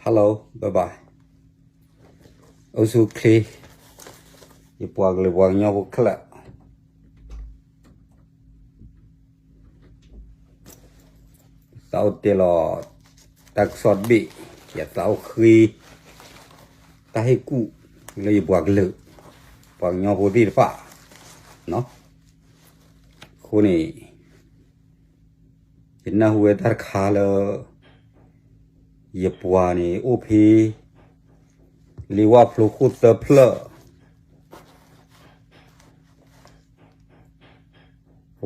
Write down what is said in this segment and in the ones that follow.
Hello, bye bye. အိၣ်ဆူၣ်အိၣ်ချ့, ယပှၤကလုာ်ပှၤကညီဖိခဲလၢာ်, သးအိၣ်တဲလီၤတၢ်ကစီၣ်တဘ့ၣ်, ယသးအိၣ်ဃ့တၢ်ဟ့ၣ်ကူၣ်လၢယပှၤကလုာ် ပှၤကညီဖိသ့ၣ်တဖၣ်, အဃိန့ၣ် ယနၢ်ဟူဝဲတၢ်တခါလၢ ယပှၤန့ၣ်အိၣ်ဖဲ လ့ဝၣ်ဖျိခိၣ်သၢဖျၢၣ်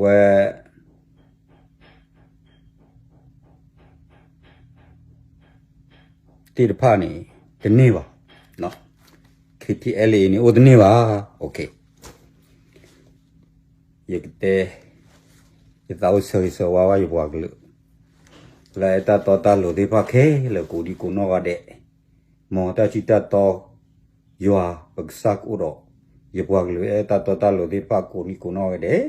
ဝဲ သ့ၣ်တဖၣ်န့ၣ် တန့ၢ်ဘၣ်, KTLA န့ၣ် အိၣ်တန့ၢ်ဘၣ်. ယကတဲ ယသးအိၣ်ဆၢဂ့ၤဆၢဝါဘၣ်ယပှၤကလုာ် လၢအဲၣ်တၢ်တီတၢ်လိၤသ့ၣ်တဖၣ်ခဲလၢာ်ကိးဒံကိးနီၢ်ဂၤဒဲး, မ်တၢ်ထံၣ်တၢ်တီ ယွၤပကစၢ်ကအိၣ်ဒီး ယပှၤကလုာ်အဲၣ်တၢ်တီတၢ်လိၤသ့ၣ်တဖၣ်ကိးဒံကိးနီၢ်ဂၤဒဲး,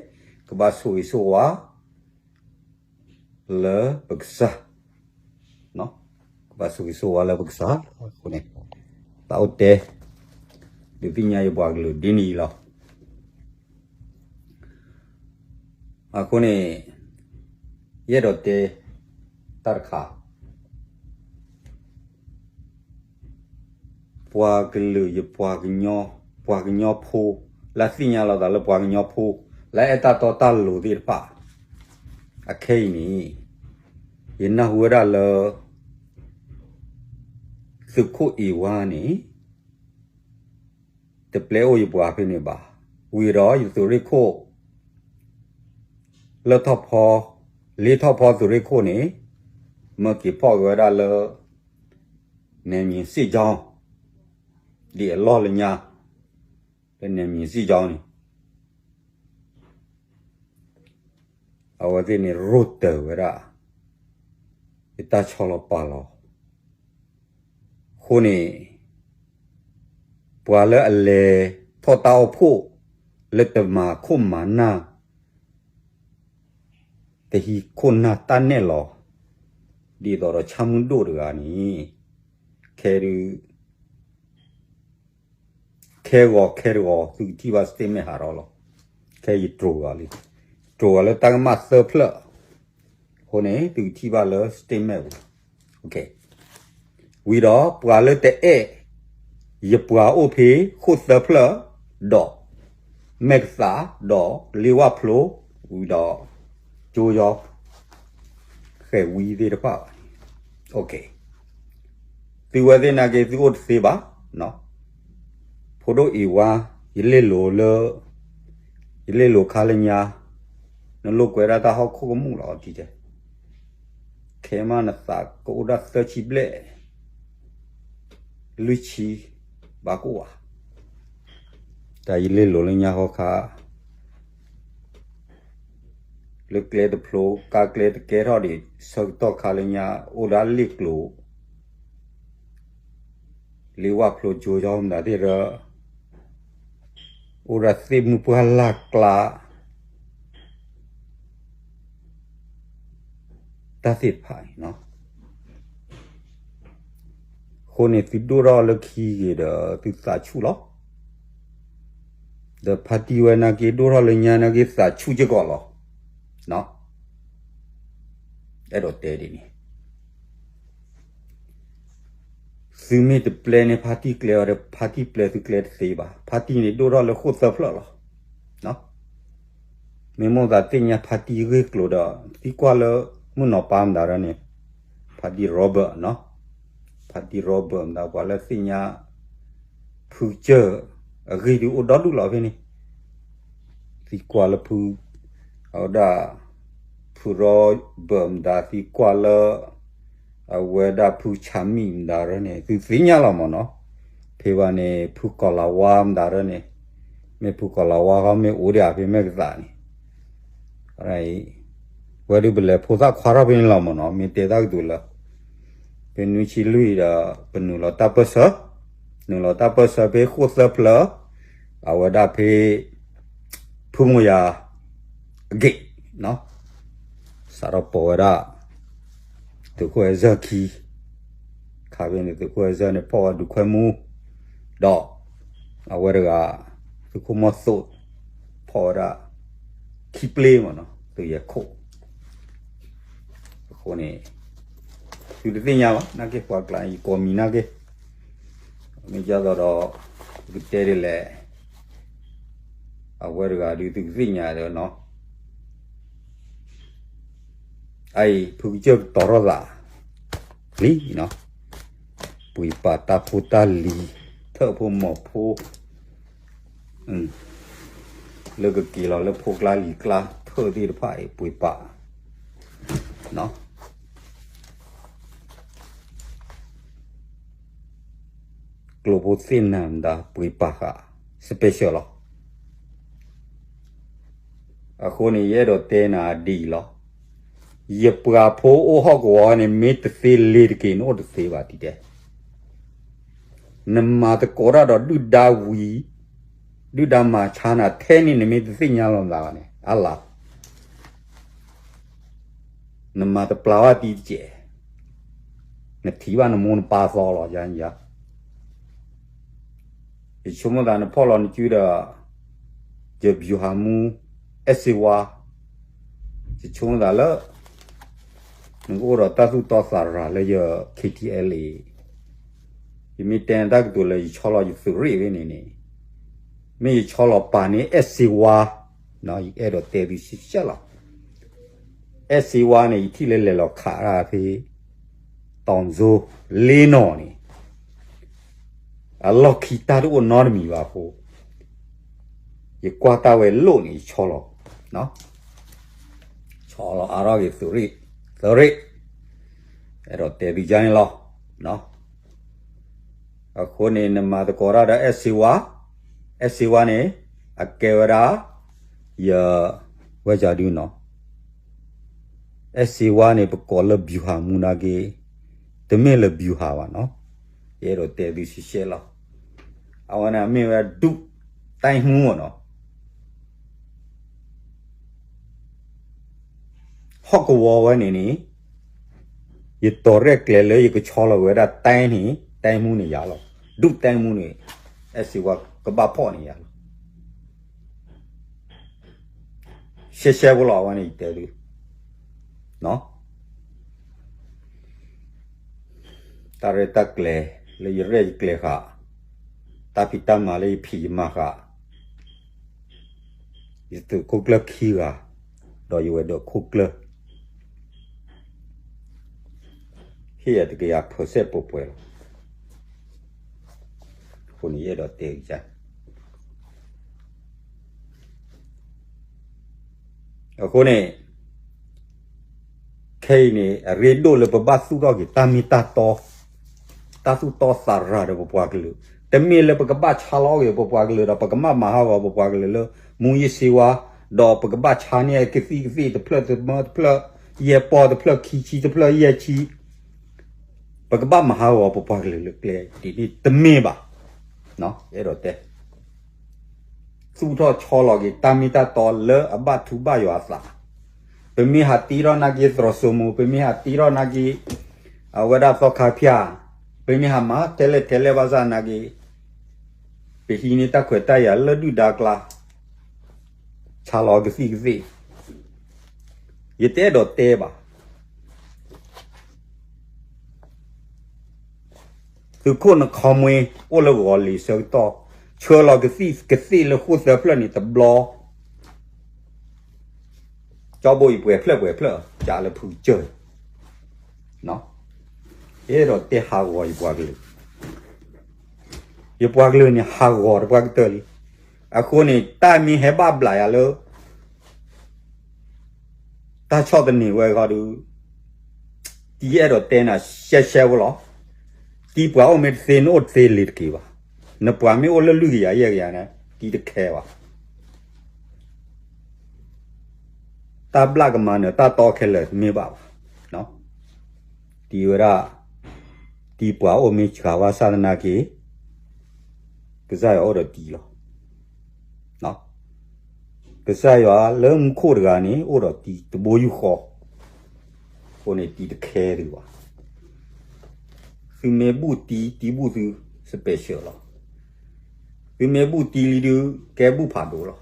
ကဘၣ်ဆိၣ်ဂ့ၤဆိၣ်ဝါ လၢပကစၢ်, ကဘၣ်ဆိၣ်ဂ့ၤဆိၣ်ဝါလၢပကစၢ်အဃိန့ၣ် သးအိၣ်တဲ ဒုးသ့ၣ်ညါယပှၤကလုာ်ဒ်န့ၣ်အံၤလီၤ. အဃိန့ၣ် ယအဲၣ်ဒိးတဲ တၢ်တခါ ပှၤကလုာ်ယပှၤကညီ, ပှၤကညီဖိ လၢသ့ၣ်ညါလီၤသးလၢပှၤကညီဖိ လၢအဲၣ်တၢ်တီတၢ်လိၤသ့ၣ်တဖၣ် အခဲအံၤန့ၣ် ယနၢ်ဟူဝဲဒၣ်လၢ သုးခိၣ်အ့ၣ်ဝါန့ၣ် တပျဲအိၣ်ယပှၤဖဲန့ၣ်ဘၣ်. ဝံၤဒီးယသုးရ့ၣ်ခိၣ် လၢထီၣ်ဖီ, လ့ထီၣ်ဖီသုးရ့ၣ်ခိၣ်န့ၣ် မၢက့ၤဖီၣ်က့ၤဝဲဒၣ်လၢ နဲမံၤစ့ၣ်ကၠီ ဒ်အလီၢ်လၢညါ လၢနဲမံၤစ့ၣ်ကၠီန့ၣ် အဝဲသ့ၣ်န့ၣ်ရိၢ်တၢၤဝဲဒၣ် ယတၢ်ဆီလီၤပာ်လီၤ. အဃိန့ၣ် ပှၤလၢအလဲၤထီၣ်တၢ်အိၣ်ဖှိၣ် လၢတမၤခိၣ်မၤနၢ် တဟံးခိၣ်နၢ်တၢ်နဲၣ်လီၤ ဒ်သိးဒီးဆၣ်မုၢ်ဒိၣ်တဂၤန့ၣ် ခဲဒုး ခဲဂီၤခဲတဂီၤ သုကထံၣ်ဘၣ် statement ဟးထီၣ်လီၤ. ခဲယတြိာ်ဂၤလံ, တြိာ်ဂၤလၢတၢ်ကမၣ်သၢဖျၢၣ်, အဃိန့ၣ် သုကထံၣ်ဘၣ်လၢ statement ပူၤလီၤ. ဝံၤဒီးပှၤလၢတအဲၣ် ယပှၤအိၣ်ဖဲခိၣ်သၢဖျၢၣ် ဒီး မဲာ်ကသး ဒီးလ့ဝၣ်ဖျိ ဝံၤဒီး ကၠိယီ ဃဲၤဝံသ့ၣ်တဖၣ်ဘၣ်န့ၣ် သုဝဲသ့ၣ်နာ်က့ သုအိၣ်တသ့ဘၣ်. ဖိဒိၣ်အ့ၣ်ဝါ ယလ့ၣ်လိၤလၢ ယလ့ၣ်လိၤခါလၢညါ နလိာ်ကွဲဒၣ်တၢ်ဟီၣ်ခိၣ်ကမူၣ်လီၤ တံၤတဲ, ခဲမးနသးကအိၣ်ဒၣ်သၢဆံဘျဲၣ် လွံၢ်ဆံ ဘၣ်ကအိၣ်ဧါ. တၢ်ယလ့ၣ်လိၤလၢညါဟီခါ လၢကျဲတဖျိ ကါကျဲတကဲထီၣ်ဒံး ဆၢကတီၢ်ခါလၢညါ အိၣ်ဒၣ်လ့ၣ်ကျိၤ လ့ဝၣ်ဖျိကၠိယီမတၤသ့ၣ်ရၢ အိၣ်ဒၣ်သ့ၣ်မုၢ်ပှၢ်လၢ်ကျါ တၢ်သ့ၣ်တဖၣ်န့ၣ်လီၤ. အဃိန့ၣ် သုဒိၣ်ထီၣ်လၢခံဂ့ၤဒီး သုသးဆူၣ်လီၤ. ဒီးဖါတံၢ်ဝဲနာ်က့ ဒိၣ်ထီၣ်လၢညါနာ်က့ သးဆူၣ်စ့ၢ်ကီးလီၤ. အဲၣ်ဒိးတဲဒ်န့ၣ် သုမ့ၢ်တပျဲန့ၣ် ဖါတံၢ်ကျဲအီၤဒီး ဖါတံၢ်ပျဲသုကျဲတသ့ဘၣ်. ဖါတံၢ်န့ၣ်ဒိၣ်ထီၣ်လၢဃိၣ်သၢဖျၢၣ်လီၤ. မ့ၢ်မိၣ်သးသ့ၣ်ညါဖါတံၢ်ဂ့ၢ်ကျိၤဒီး သံကွၢ်လၢမုၢ်နီၤပၤမတၤရၢန့ၣ် ဖါတံၢ် Robert နီၤ, ဖါတံၢ် Robert မတၤ ပှၤလၢသ့ၣ်ညါ ဖုကစၢၢ် အဂ့ၢ်ဒုးအိၣ်ဒီဒူၣ်လီၤဖဲန့ၣ် သံကွၢ်လၢဖု အဝဲဒၣ် ဖု Robert မတၤ သံကွၢ်လၢ အဝဲဒၣ်ဖုဆၣ်မံၣ်မတၤရၢန့ၣ် သုသ့ၣ်ညါလီၤမၢ်နီၤ. ဖဲဘၣ်န့ၣ် ဖုကီၤလၤဝါမတၤရၢန့ၣ် မ့ၢ်ဖုကီၤလၤဝါဃီ မ့ၢ်အိၣ်ဒံးဖဲမဲာ်ကသးန့ၣ် ဝဲဒုးပလဲၤဖိသၣ်ခွါထီၣ်ဖဲန့ၣ်လီၤမၢ်နီၤ. မ့ၢ်တဲတၢ်ကတိၤလၢ ဖဲနွံဆံလွံၢ်ဒီး ပနုာ်လီၤတၢ်ပၢၢ်ဆၢ, နုာ်လီၤတၢ်ပၢၢ်ဆၢဖဲဃိၣ်သၢဖျၢၣ်, အဝဲဒၣ်ဖဲ ဖုမိၢ်ယၤအဂ့ၢ်, စးထီၣ်ပိာ်ဝဲဒၣ် သုးခိၣ်အဲၣ်စၢၢ်ခံ ခးဖဲန့ၣ် သုးခိၣ်အဲၣ်စၢၣ်န့ၣ် ဖီၣ်ဝဲဒူခွဲမူ, ဒီး အဝဲတဂၤ သုးခိၣ်မီၢ်သိး ဖီၣ်ဝဲဒၣ် ခံပျ့မ့ၢ်နီၤ သုးယဲၢ်ခိၣ်. အဃိန့ၣ် သုတသ့ၣ်ညါဘၣ် နာ်က့ပှၤကျါ ယကိးမံၤနာ်က့, မ့ၢ်ဒ်သိးဒီး ပကတဲဒ်လဲၣ် အဝဲတဂၤဒုးသုကသ့ၣ်ညါဒီးနီၤ, အအံၤ ဖုကစၢၢ်ကတီၤထီၣ်သး လံနီၤ, ပှ့ၤပာ်တၢ်ဖိတၢ်လံၤ ထၢၣ်ဖိမီၤဖိ လၢကက့ၤလီၤလၢဖိကျါလံၤကျါ ထၢၣ်သ့ၣ်တဖၣ်အံၤ ပှ့ၤပာ် ကျိဖိသ့ၣ်နၤမတၤ ပှ့ၤပာ်ဃာ် special လီၤ. အဃိန့ၣ် ယအဲၣ်ဒိးတဲနၤဒ်အံၤလီၤ. ယပှၤဖိအိၣ်ဟီၣ်ကဝီၤန့ၣ် မ့ၢ်တသ့လ့ၤတက့ၤ နအိၣ်တသ့ဘၣ်ဒ်တဲ. နမၤသကိးတၢ်ဒီးဒုၣ်ဒါဝံၤ ဒုၣ်ဒါမၤဆါနၤထဲန့ၣ် နမ့ၢ်တသ့ၣ်ညါလီၤမတၤဘၣ်န့ၣ် အါလီၤ နမၤတပျၢ်ဘၣ်တံၤတစဲး, နထံၣ်ဘၣ်နမိၢ်နပၢ်သီလီၤ. ယဆိကမိၣ်သးနဖီၣ်လီၤနစုဒီး ယဗျူဟာမှူး အဲၣ်စ့ဝါ, ယဆိကမိၣ်သးလၢ နကအိၣ်ဒီးတၢ်သူၣ်တီသးရၤလၢယ KTLA, ယမ့ၢ်တဲနတၢ်ကတိၤလၢယဆီလီၤယသုးရ့ၣ်ဖဲန့ၣ်န့ၣ်, မ့ၢ်ယဆီလီၤပာ်န့ၢ်အဲၣ်စ့ဝါ, ယအဲၣ်ဒိးတဲသုရှဲရှဲလီၤ. အဲၣ်စ့ဝါန့ၣ် ယထံၣ်လၢလဲၤလီၤခးတၢ်ဖဲ တီၤစိလ့နီၣ်န့ၣ် အလီၢ်ခံတၢ်တအိၣ်နီတမံၤဘၣ်အဃိ ယကွၢ်တၢ်ဝဲလိၣ်န့ၣ် ယဆီလီၤ, ဆီလီၤအါထီၣ်က့ၤသုးရ့ၣ်, သုးရ့ၣ်, အဲၣ်ဒိးတဲသုယါန့ၣ်လီၤ. အဃိန့ၣ် နမၤသကိးတၢ်ဒီးအဲၣ်စ့ဝါ, အဲၣ်စ့ဝါန့ၣ် အကဲဝဲဒၣ် ယ ဝဲဒၣ်ဒုနီၤ အဲၣ်စ့ဝါန့ၣ် ပကိးလၢဗျူဟာမှူးနာ်က့, တမ့ၢ်လၢဗျူဟာဘၣ်နီၤ, ယအဲၣ်ဒိးတဲသုရှဲရှဲလီၤ. အဝဲန့ၣ်မ့ၢ်ဝဲဒၣ် ဒုတိုင်းမှူး နီၤ, ဟီၣ်ကဝီၤဝဲန့ၣ်န့ၣ် ယတီၤရဲၣ်ကျဲၤလၢယကဆီလီၤဝဲဒၣ်တိုင်းန့ၣ်, တိုင်းမှူးန့ၣ်ယၤလီၤ, ဒုတိုင်းမှူးန့ၣ် အဲၣ်စ့ဝါကဘၣ်ဖီၣ်န့ၣ်ယၤလီၤ. ရှဲရှဲဖိလီၤ အဝဲန့ၣ်ယတဲသု, တၢ်ရဲၣ်တၢ်ကျဲၤလၢယရဲၣ်ယကျဲၤဃာ်, တၢ်ဖံးတၢ်မၤလၢယဖံးယမၤဃာ်, ယသုးခိၣ်ကျၢၢ်ခံဂၤ, ဒီးယဝဲၤဒၢးခိၣ်ကျၢၢ် ဟ့ၣ်ယၤတကယၤ percent ပှဲၤပှဲၤလီၤ. အဃိန့ၣ် ယအဲၣ်ဒိးတဲအံၤ, အဃိန့ၣ် ခဲအံၤန့ၣ် အရ့ဒိၣ်လၢပဘၣ်သူၣ်ထီၣ်က့ၤတၢ်မ့ၢ်တၢ်တီ, တၢ်သူၣ်တီသးရၤဒီးပပှၤကလုာ်, တမ့ၢ်လၢပကဘၣ်ဆါလီၤအီၣ်က့ၤပပှၤကလုာ်ဒီး ပကဘၣ်မၤဟးဂီၤပပှၤကလုာ်လၢ မူးယစ်ဆေးဝါး, ဒီးပကဘၣ်ဆါန့ၢ်ကသံၣ်ကသ့ၣ်တဖျၢၣ်တမၢတဖျၢၣ်, ယဲၢ်ပီၢ်တဖျၢၣ်ခံဆံတဖျၢၣ်ယဲၢ်ဆံ, ပကဘၣ်မၤဟးဂီၤပပှၤကလုာ်လၢကျဲဒ်န့ၣ်တမ့ၢ်ဘၣ်. အဲၣ်ဒိးတဲ သူၣ်ထီၣ်ဆီလီၤက့ၤတၢ်မ့ၢ်တၢ်တီလၢအဘၣ်ထူဘၣ်ယွၤအသး, ပမ့ၢ်ဟးတ့ထီၣ်နာ်က့သရိာ်စိမိၤ, ပမ့ၢ်ဟးတ့ထီၣ်နာ်က့ အဝဲဒၣ်သီခါဖၠၣ်, ပမ့ၢ်ဟးမၤထဲလဲၣ်ထဲလဲၣ်ဘၣ်ဆၣ်နာ်က့ ပဟံးန့ၢ်တၢ်ခွဲးတၢ်ယာ်လၢဒုၣ်ဒါကျါ, ဆါလီၤကသံၣ်ကသ့ၣ်, ယတအဲၣ်ဒိးတဲဘၣ်. သုးခိၣ်နခီမွ့အိၣ်လၢဂီၤလံၤဆၢကတီၢ်, ဆှၢလီၤကသံၣ်ကသ့ၣ်လၢဃိၣ်သၢဖျၢၣ်န့ၣ်တဘျီ, ကၠီဘိအံၤပှဲၤဖျၢၣ်ပှဲၤဖျၢၣ် ကးလၢဖုကစၢၢ်, ယအဲၣ်ဒိးတဲဟးဂီၤယပှၤကလုာ်, ယပှၤကလုာ်န့ၣ်ဟးဂီၤတပှၢ်ကတၢၢ်လံ. အဃိန့ၣ် တၢ်မ့ၢ်ဟဲဘၣ်ဘျးယၤလၢ တၢ်ဆီၣ်သနံးဝဲဃီဒုး, တံၤအဲၣ်ဒိးတဲနၤရှဲရှဲဖိလီၤ. တံၤပှၤအိၣ်မ့ၢ်တသ့ နအိၣ်တသ့လ့ၤတက့ၤဘၣ်. နပှၤမ့ၢ်အိၣ်လၢလွံၢ်ကယၤယဲၢ်ကယၤန့ၣ် တံၤတခဲဘၣ်. တၢ်ဘျၣ်ကမၤနၢၤတၢ်တီခဲလၢာ်တမ့ၢ်ဘၣ်ဘၣ်. တံၤဝဲဒၣ်, တံၤပှၤအိၣ်မ့ၢ်စှၤဘၣ်ဆၣ်သနာ်က့ ကစၢ်ယွၤအိၣ်ဒီးတံၤလီၤ. ကစၢ်ယွၤလၢမူခိၣ်တဂၤန့ၣ် အိၣ်ဒီးတံၤတဘိယူၢ်ဃီ, အဃိန့ၣ်တံၤတခဲဒံးဘၣ်. သုမ့ၢ်ဘူၣ်တံၢ်တံၢ်ဘူၣ်သု special လီၤ. သုမ့ၢ်ဘူၣ်တံၢ်လံဒုး ကဲဘူၣ်ဖးဒိၣ်လီၤ.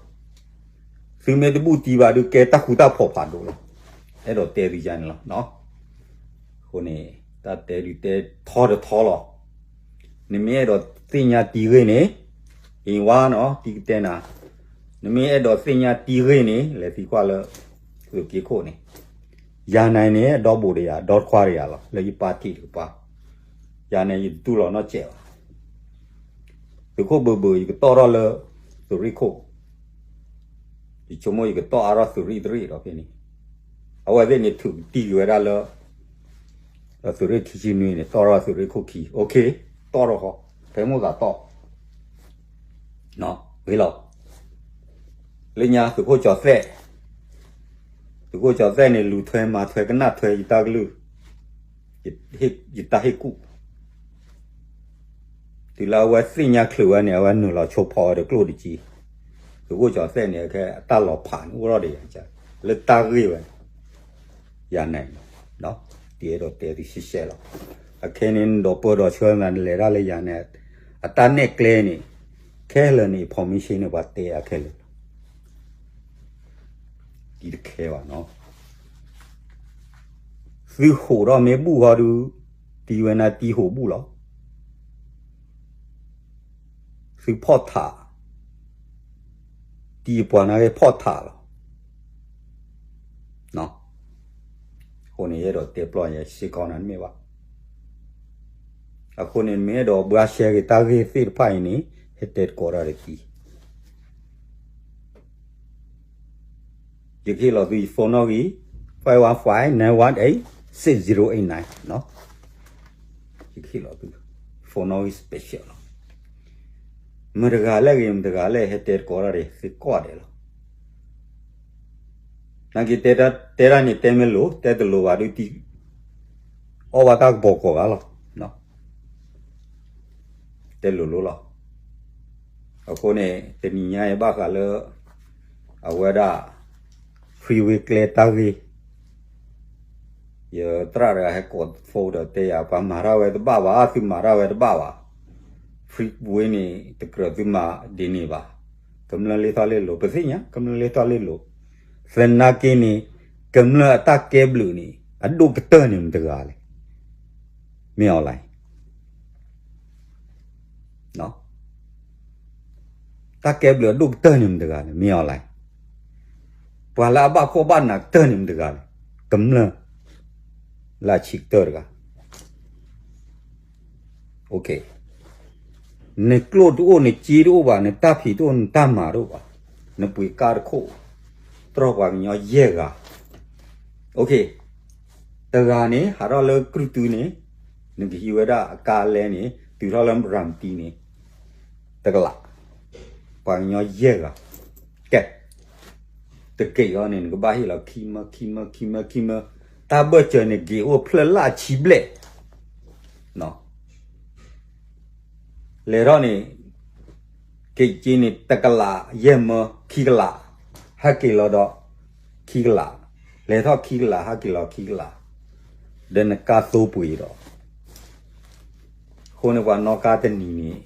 သုမ့ၢ်တဘူၣ်တံၢ်ဘၣ်ဒုး ကဲတၢ်ဃူတၢ်ဖိးဖးဒိၣ်လီၤ. အဲၣ်ဒိးတဲသုယါန့ၣ်လီၤ. အဃိန့ၣ် တၢ်တဲဒုးတဲထီတထီလီၤ. နမ့ၢ်အဲၣ်ဒိးသ့ၣ်ညါတံၢ်ဂ့ၢ်န့ၣ် အံၤဝါနီၤ တံၢ်ကတဲနၤ, နမ့ၢ်အဲၣ်ဒိးသ့ၣ်ညါတံၢ်ဂ့ၢ်န့ၣ် လဲၤသံကွၢ်လၢ သုးက့ခိၣ်န့ၣ်, ယၤနၤန့ၣ် ဒီဘူးဒီးယၤ ဒီတခွါဒီးယၤလီၤ လၢယပၢ်ထံးတကပၤ, ယၤန့ၣ် ယတတူၢ်လိာ်နီတစဲးဘၣ်. သုးခိၣ်ဘုးဘုး ယကတီၢ်ထီၣ်လၢ သုးရ့ၣ်ခိၣ်, ယဆိကမိၣ်ယကတီၢ်အါထီၣ်သုးရ့ၣ်တရ့ၣ်ဒီးဖဲန့ၣ်, အဝဲသ့ၣ်န့ၣ် ထုးကတံၢ်က့ၤဝဲဒၣ်လၢ သုးရ့ၣ်ခံဆံနွံန့ၣ် တီၢ်ထီၣ်သုးရ့ၣ်ခိၣ်ခံ, အိၣ်ခ့, တီၢ်ထီၣ်ဃီ, ဖဲမိၣ်သးတီၢ် ဂ့ၤလီၤ. လၢညါသုးခိၣ်ကၠီၤသဲး, သုးခိၣ်ကၠီၤသဲးန့ၣ် လူၤထွဲမၤထွဲကနၣ်ထွဲယတၢ်ကလုၢ်, ယတၢ်ဟ့ၣ်ကူၣ်, တုၤလၢအဝဲသ့ၣ်ညါချုးဝဲန့ၣ် အဝဲနုာ်လီၤဆိဖီဝဲဒီးကျိၣ်တက့ၢ်. သုးခိၣ်ကၠီၤသဲးန့ၣ် အခဲအတၢ်လီၤဖးန့ၣ် အိၣ်ထီၣ်ဒီးယၤ လၢတၢ်ဂ့ၢ်ဝဲန့ၣ် ယၤန့ၣ်, တအဲၣ်ဒိးတဲသုရှဲရှဲလီၤ. အခဲန့ၣ် နဒီးပၢၢ်ဒီးဆှၢနၤ နလဲၤတၢ်လၢယၤန့ၣ်, အတၢ်နဲၣ်ကျဲန့ၣ် ခဲလၢာ်န့ၣ် information န့ၣ် ပှၤတဲအခဲလၢာ်လီၤ. တံတခဲဘၣ်နီၤ, သုဟိးထီၣ်မ့ၢ်ဘူၣ်ဃီဒုး, တံဝဲန့ၣ်တံဟိးဘူၣ်လီၤ. သုဖီၣ်ထး, တံပှၤန့ၣ်ဂ့ၤဖီၣ်ထးလီၤ. အဃိန့ၣ် ယအဲၣ်ဒိးတဲပျီယဲ ရှဲကီနၤတမ့ၢ်ဘၣ်. အဃိန့ၣ် မ့ၢ်အဲၣ်ဒိးဘှါရှဲက့ၤတၢ်ဂ့ၢ်သ့ၣ်တဖၣ်အံၤန့ၣ် ဟဲတဲသကိးတၢ်ဒီးတံ ယကဟ့ၣ်လီၤသု ယ phone နီၣ်ဂံၢ် five one five nine one eight six zero eight nine နီၤ. ယကဟ့ၣ်လီၤသု phone နီၣ်ဂံၢ် special လီၤ. မတၤတဂၤလဲၣ်ဂ့ၤ မတၤတဂၤလဲၣ် ဟဲတဲသကိးတၢ်ဒီး သုကိးဂၤဒဲးလီၤ. နာ်က့တဲတၢ် တဲတၢ်န့ၣ် တဲမ့ၢ်လိၤ တဲတလိၤဘၣ်ဒုးတံ အီၣ်ဘၣ်တၢ်ကပီၤကိးဂၤလီၤ. တဲလိၤလိၤလီၤ. အဃိန့ၣ် တနံၤညါအံၤဘၣ်ဃးလၢ အဝဲဒၣ် freeway ကျဲတၢ်ဂ့ၢ် ယသရၣ်တဂၤဟဲကိး phone ဒီးတဲယၤ ပှၤမၤတၢ်ဝဲတဘၣ်ဘၣ် သုမၤတၢ်ဝဲတဘၣ်ဘၣ်. freeway န့ၣ် တကြၢးသုမၤဒ်န့ၣ်ဘၣ်. ကမျၢၢ်လ့ထီၣ်လ့လိၤ ပသ့ၣ်ညါ ကမျၢၢ်လ့ထီၣ်လ့လိၤ. သနာ်က့န့ၣ် ကမျၢၢ်အတၢ်ကဲဘျုးန့ၣ် အဒိၣ်ကတၢၢ်န့ၣ်မတၤတဂၤလဲၣ်. မ့ၢ်အီၤလဲၣ် တၢ်ကဲဘျုးအဒိၣ်ကတၢၢ်န့ၣ်မတၤတဂၤလဲၣ် မ့ၢ်အီၤလဲၣ်. ပှၤလၢအဘၣ်ဖှီၣ်ဘၣ်နးကတၢၢ်န့ၣ်မတၤတဂၤလဲၣ် ကမျၢၢ် လၢအဆံးကတၢၢ်တဂၤ နကျိၣ်တအိၣ် နစ့တအိၣ်ဘၣ် နတၢ်ဖံးတအိၣ် နတၢ်မၤတအိၣ်ဘၣ် နပှ့ၤကါတခိၣ် တြီၢ်ပှၤကညီယဲၢ်ဂၤ တဂၤန့ၣ် ဟးထီၣ်လၢကြုၢ်တုန့ၣ် နကဟံးဝဲဒၣ်အကါလဲန့ၣ် တုၤထီၣ်လၢရၤမတံန့ၣ် တကလး ပှၤကညီယဲၢ်ဂၤ ကဲ တက့ၢ်အီၤန့ၣ် နကဘၣ်ဟ့ၣ်လီၤခံမၢ ခံမၢ ခံမၢ ခံမၢ တၢ်ဘၢၣ်စၢၤန့ၣ် က့ၤအိၣ်ဖျၢၣ်လၢအဆံဘျဲၣ် လဲၤထီၣ်န့ၣ် က့ၤက့ၤန့ၣ် တကလးယဲၢ်မၢ ခံကလး ဟဲက့ၤလီၤဒီး ခံကလး လဲၤထီၣ်ခံကလး ဟဲက့ၤလီၤခံကလး ဒီးနကါသိပှ့ၤဒီး အဃိန့ၣ် ပှၤနီၣ်ကါတနံၤန့ၣ်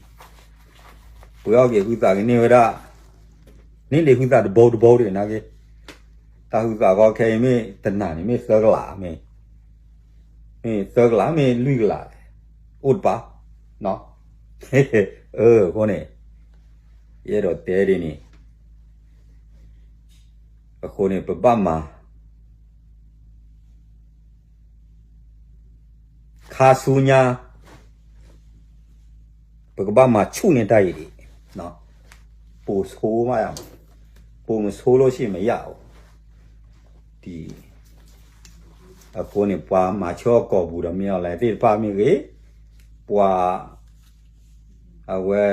ပှ့ၤအီၣ်က့ၤဟုသးကန့ၢ်ဝဲဒၣ် န့ၢ်ဒံးဟုသးတဘိတဘိဒံးနာ်က့ တၢ်ဟုသးဂီၢ်ခဲအံၤမ့ၢ်တနၤန့ၣ် မ့ၢ်သၢကလးမ့ၢ် မ့ၢ်သၢကလး မ့ၢ်လွံၢ်ကလးလဲၣ် အိၣ်တပၤ အဃိန့ၣ် ယအဲၣ်ဒိးတဲဒ်န့ၣ် အဃိန့ၣ် ပဘၣ်မၤ ခါဆူညါ ပကဘၣ်မၤဆူၣ်န့ၢ်တၢ်အံၤဒံး ပိုဆိုးမး ပိုမဆိုးလို့ရှိရင်မရဘူး ဒ်အဃိန့ၣ် ပှၤမၤဆၢအီၤကိာ်ပူၤဒီး မ့ၢ်အီၤလဲၣ်သ့ၣ်တဖၣ်မ့ၢ်ဂ့ၤ ပှၤ အဝဲ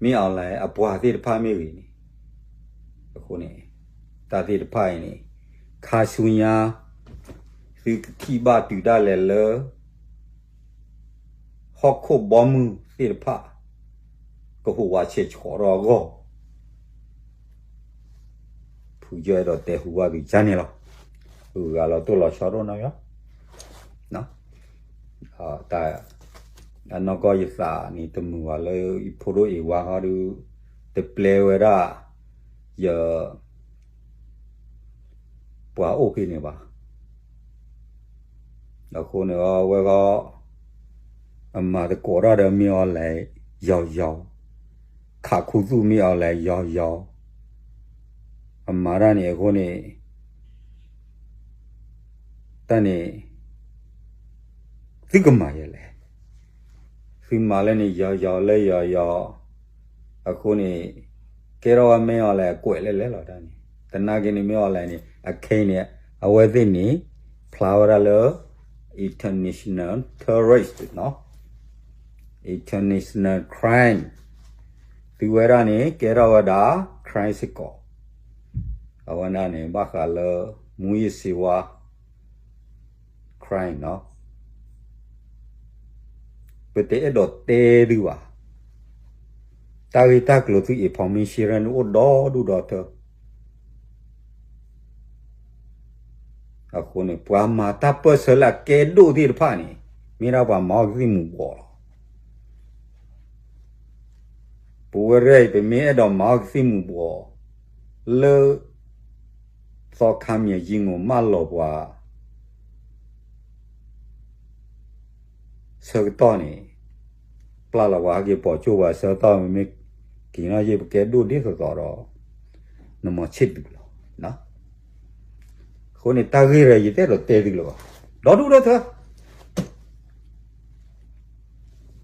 မ့ၢ်အီၤလဲၣ်အပှၤသ့ၣ်တဖၣ်မ့ၢ်ဂ့ၤန့ၣ် အဃိန့ၣ် တၢ်သ့ၣ်တဖၣ်အံၤန့ၣ် ခါဆူညါ သုကထံၣ်ဘၣ်တုၤဒၣ်လဲာ်လၢ ဟီၣ်ခိၣ်ဘီမုၢ်သ့ၣ်တဖၣ် ကဟူးဝးဆဲးဆှီးထီၣ်အဂီၢ် ဖုကၠီအဲၣ်ဒိးတဲဟူးဝးက့ၤယါန့ၣ်လီၤ. ဂုၤဂၤလီၤတိၢ်လီၤဆီဒိၣ်နီၢ်ယီၤ တၢ် အနီၢ်ကီၢ်ယသးန့ၣ် တမုာ်ဘၣ်လၢယဖိဒိၣ်အ့ၣ်ဝါဃီဒီး တပျဲဝဲဒၣ် ယ ပှၤအိၣ်ဖဲန့ၣ်ဘၣ်. အဃိန့ၣ်အဝဲဃီ အမၤသကိးတၢ်ဒီးမ့ၢ်အီၤလဲၣ် ယီၤယီၤ, ခးခူသူၣ်မ့ၢ်အီၤလဲၣ် ယီၤယီၤ, အမၤတၢ်န့ၣ်အဃိန့ၣ် တၢ်န့ၣ် သုကမၤယဲလဲၣ်. သုမၤလၢန့ၣ် ယီၤယီၤလၢယီၤယီၤ, အဃိန့ၣ် ကဲထီၣ်ဝဲမ့ၢ်အီၤလဲၣ် အကွဲးလဲၣ်လဲၣ်လီၤတၢ်န့ၣ်. သနာ်က့န့ၣ် မ့ၢ်အီၤလဲၣ်န့ၣ် အခဲအံၤန့ၣ် အဝဲသ့ၣ်န့ၣ် ဖျါဝဲဒၣ်လၢ international terrorist နီၤ, international crime သုဝဲဒၣ်န့ၣ် ကဲထီၣ်ဝဲဒၣ် crime စ့ၢ်ကီး, အဝဲဒၣ်န့ၣ် ဘၣ်ဃးလၢ မူးယစ်ဆေးဝါး crime နီၤ, ပတအဲၣ်ဒိးတဲသုဘၣ်. တၢ်ဂ့ၢ်တၢ်ကျိၤသု information န့ၣ်အိၣ်ဒီဒူၣ်ဒီထၢ အဃိန့ၣ် ပှၤမၤတၢ်ပၢၢ်ဆၢလၢအကဲဒိၣ်သ့ၣ်တဖၣ်န့ၣ် မ့ၢ်ဒၣ်ပှၤမၤအီၣ်ကသံၣ်မူၤဘှီးလီၤ. ပဝဲရဲၣ်အံၤ ပမ့ၢ်အဲၣ်ဒိးမၤအီၣ်ကသံၣ်မူၤဘှီး လၢ သီခါမၠဲၤကၠံ မိၢ်မၢလီၤပှၤ ဆၢကတီၢ်န့ၣ် ပျၢ်လီၤပှၤဟဲက့ၤပိာ်ကၠိပှၤဆၢကတီၢ် မ့မ့ၢ်က့ၤနီၣ်ယ့ၢ် ပကဲဒိၣ်ဒ်သိးသိးဒီး နမၤဆ့ၣ်ဒုးလီၤ. အဃိန့ၣ် တၢ်ဂ့ၢ်ရၢ ယတအဲၣ်ဒိးတဲသုလၢၤဘၣ်. ဒီဒူၣ်ဒီထၢ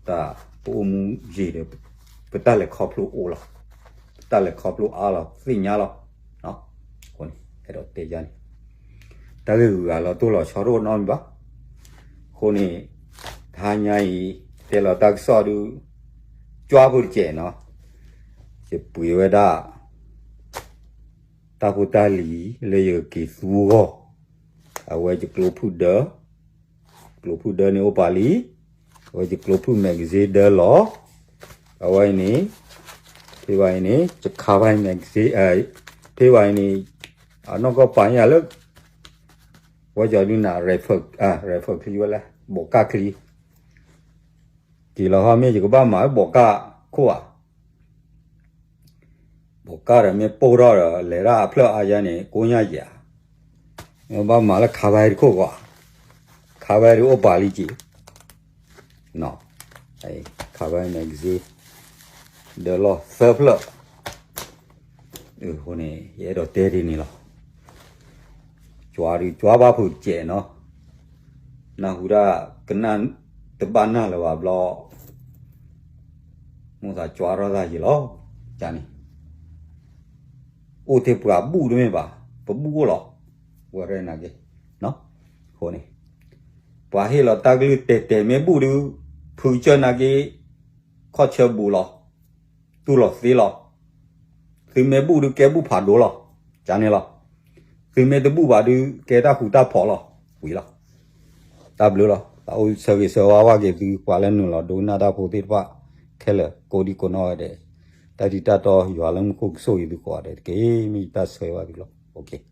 တၢ်ပအိၣ်မူယံာ်ဒီး ပတၢ်လဲၤခီဖျိအိၣ်လီၤ. ပတၢ်လဲၤခီဖျိအါလီၤ သ့ၣ်ညါလီၤ. အဃိန့ၣ် အဲၣ်ဒိးတဲယၤန့ၣ် တၢ်ဂ့ၢ်ဂုၤဂၤလီၤတိၢ်လီၤဆီတအိၣ်နီတမံၤဘၣ်. အဃိန့ၣ် တဟါညါအံၤ တဲလီၤတၢ်ကစီၣ်ဒုး ကွၢ်ဖိတကဲးနီၤ, ယပှ့ၤဝဲဒၣ် တၢ်ဖိတၢ်လံၤလၢယကက့ၤသူအဂီၢ်, အဝဲယကျိဖုၣ်ဒၢ ကျိဖုၣ်ဒၢန့ၣ်အိၣ်ပာ်လံ, အဝဲယကျိဖုၣ် magazine ဒၢလီၤ, အဝဲအံၤန့ၣ် ဖဲဘၣ်အံၤန့ၣ် ယခါဘၣ် magazine ဖဲဘၣ်အံၤန့ၣ် အနီၢ်ကီၢ်ပာ်ညါလၢ ဝဲကၠီဒုနၤ rifle ချံဝဲလဲၣ် ဘိးကၣ်ချံ, က့ၤလီၤဟီမ့ၢ်ယကဘၣ်မၤဘိးကၣ်ခိၣ်ဧါ ဘိးကၣ်ဒီးမ့ၢ်ပိၢ်ထီၣ်ဒီး လဲၤဒၣ်အဖျၢၣ်အါယါန့ၣ် ကိညါယၤ, ဘၣ်မၤလၢခါဘၣ်တခိၣ်ကွၢ်, ခါဘၣ်ဒုးအိၣ်ပာ်လံက့ၤ, ခါဘၣ် magazine ဒၢလီၢ်သၢဖျၢၣ်, အဃိန့ၣ် ယအဲၣ်ဒိးတဲဒ်န့ၣ်လီၤ. ကွၢ်ဒုးကွၢ်ဘၣ်ဖုးတကဲးနီၤ, နၢ်ဟူဒၣ်ကနၣ်တဘၣ်နၢ်လၢၤဘၣ်ဘျီ မိၣ်သးကွၢ်ထီၣ်သးယံာ်လီၤ, န့ၣ် အိၣ်ထဲပှၤဘူၣ်တမ့ၢ်ဘၣ်, ပဘူၣ်အိၣ်လီၤ, ဝဲရဲၣ်နာ်က့, အဃိန့ၣ် ပှၤဟ့ၣ်လီၤတၢ်ကလုၢ်တဲာ်တဲာ်မ့ၢ်ဘူၣ်ဒုး, ဖုကစၢၢ်နာ်က့, ခီၣ်ဆၢဘူးလီၤ, တူၢ်လီၤသ့လီၤ, သုမ့ၢ်ဘူၣ်ဒုးကဲဘူၣ်ဖးဒိၣ်လီၤ, န့ၣ်လီၤ, သုမ့ၢ်တဘူၣ်ဘၣ်ဒုး ကဲတၢ်ဃူတၢ်ဖိးလီၤ, ဝံၤလီၤ. တၢ်ဘျုးလီၤ, သးအိၣ်ဆၢဂ့ၤဆၢဝါဘၣ်က့ၤသု ပှၤလၢနုာ်လီၤဒိကနၣ်တၢ်ဖိသ့ၣ်တဖၣ်ခဲလၢာ် ကိးဒံကိးနီၢ်ဂၤဒဲး, တၢ်ထံၣ်တၢ်တီယွၤလၢမူခိၣ်ကဆိၣ်ဂ့ၤသုကိးဂၤဒဲးတက့ၢ်. မ့ၢ်ယတၢ်ဆၢဂ့ၤဘၣ်သုလီၤ.